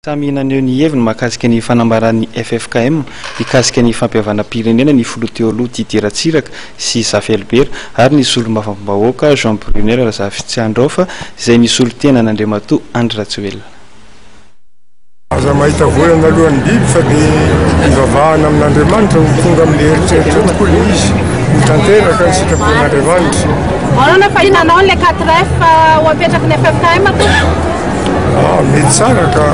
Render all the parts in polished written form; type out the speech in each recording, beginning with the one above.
Samy naneho ny heviny mahakasika ny fanambaran'ny ffkm mikasika ny fampihavanam-pirenena ny filoha teo aloha Didier Ratsiraka sy Zafy Albert ary ny solombavambahoaka Jean Brunelle Razafitsiandraofa izay nisolo tena an'Andriamatoa Andry Rajoelina. Aza mahita volana alohan'ny biby fa dia ivavahana amin'Andriamanitra ho tonga amin'ilay eritreritra tokoa ilay izy, ho tanteraka ny sitrapon'Andriamanitra. Ahoana fahitanao an'ilay 4F ho apetraky ny ffkm tompoko? Ah, mety tsara ka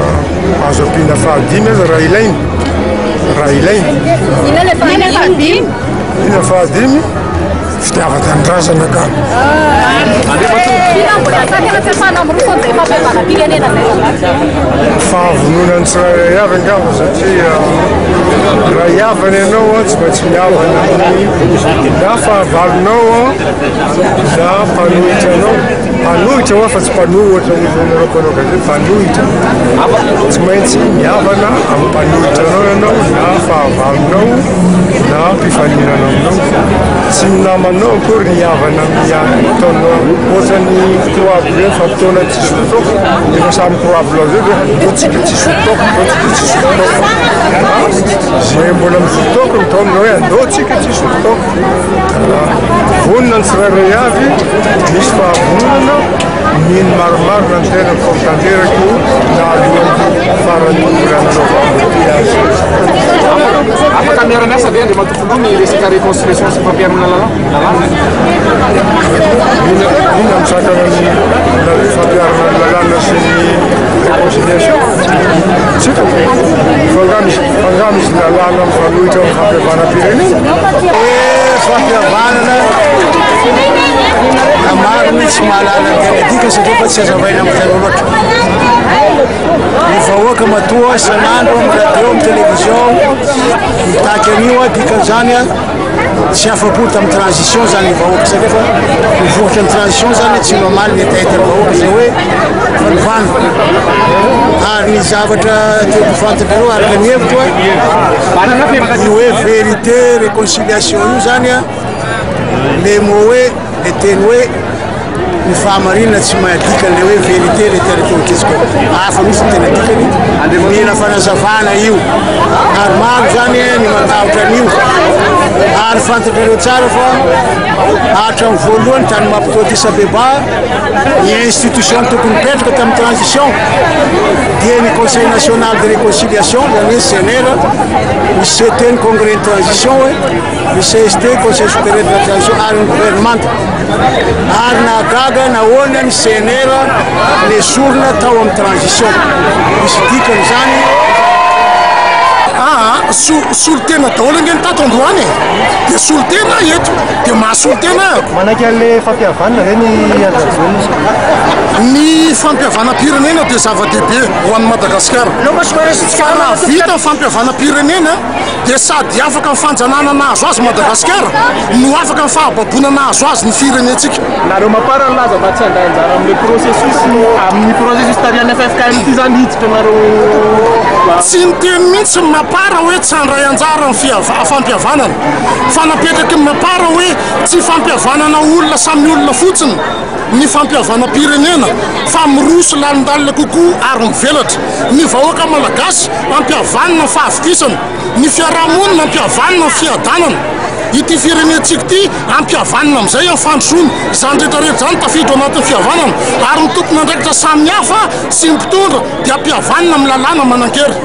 azo ampiana fahadimy aza raha ilaina. Raha ilaina. Inona ilay fahadimy? Inona fahadimy? Fitiavan-tanindrazana ka. Fahavononan'ny tsirairay avy angamba satria raha hihavana ianao tsy maintsy mihavana amin'ny na fahavalonao na mpanohitra anao. Mpanohitra hoa fa tsy mpanohatra hoy nareo mpanao gazety, mpanohitra. Tsy maintsy mihavana amin'ny mpanohitra anao ianao na fahavalonao na mpifaninana aminao. Tsy ny namanao akory ny havana amin'ny ataonao ohatran'ny croix bleu fa fotoana tsy sotoko efa samy croix bleu zay ve ndao tsika tsy sotoko ndao tsika tsy sotoko zay mbola misotoko ny taonina hoe andao tsika tsy sotoko vonona ny tsirairay avy misy fahavononana Mino marimarina ny tenako fa ho tanteraka io na alohan'ny faran'ny volana novambra ity aza. Afaka miara-miasa ve Andriamatoa Filoha ny resaka réconciliation sy fampiharana lalàna? Inona inona misakana ny fampiharana ny lalàna sy ny réconciliation? Tsy hitako. Fa angaha misy fa angaha misy lalàna mifanohitra amin'ny fampihavanam-pirenena? Hoe fampihavanana na maro ny tsy mahalala ny tena dikany satria fa tsy hazavaina amin'ny zareo loatra. Ny vahoaka matoa isan'andro amin'ny radio, amin'ny télévision mitaky an'io a, dikan'izany a tsy afa-po tamin'ny transition zany ny vahoaka satria fa ny vokatry ny transition zany tsy mamaly ny hetahetan'ny vahoaka izay hoe fanovana. Ary ny zavatra tiako ho fantatrareo araka ny hevitro a, ny hoe vérité réconciliation io zany a, le mot hoe le teny hoe ny fahamarinana tsy mahay adikany le hoe vérité le tena teo ankitsiko hafa mihitsy ny tena dikany mila fanazavana io ary maro zany ny matahotra an'io ary fantatrareo tsara fa hatramin'ny voalohany tany Maputo Addis Abeba ny institution tokony mipetraka tamin'ny transition dia ny conseil national de réconciliation zany hoe CNR ny CT ny congrès de transition hoe ny CST, Conseil Supérieur de la Transition, ary ny governemanta. Ary nahagaga nahoana ny CNR nesorina tao amin'ny transition. Misy dikany izany. Aa, solontena daholo ange ny tato androany e! Dia solontena aho eto, dia maha solontena ahy. Manaiky an'ilay fampihavanana ve ny Andry Rajoelina? Ny fampihavanam-pirenena dia zava-dehibe ho an'i Madagasikara. Fa raha vita ny fampihavanam-pirenena, dia sady afaka ny fanjanahana nahazo azy Madagasikara no afaka ny fahababoana nahazo azy ny firenentsika. Nareo mapar nilaza fa tsy handray anjara amin'ilay processus amin'ny processus tarihan'ny ffkm ity zany hiditra nareo. Tsy niteny mihitsy ny mapar hoe tsy handray anjara amin'ny fampihavanana fa napetraky ny mapar hoe tsy fampihavanana olona samy olona fotsiny ny fampihavanam-pirenena fa miroso lalindalina kokoa ary mivelatra. Ny vahoaka malagasy ampihavanina ny fahavokisana, ny fiaraha-monina ampihavanina ny fiadanana, ity firenentsika ity ampihavanina amin'izay amin'ny fandrosoana. Izany rehetra rehetra izany tafiditra ao anatin'ny fihavanana ary ny tompon'andraikitra samihafa sy ny mpitondra dia ampihavanina amin'ny lalàna manan-kery.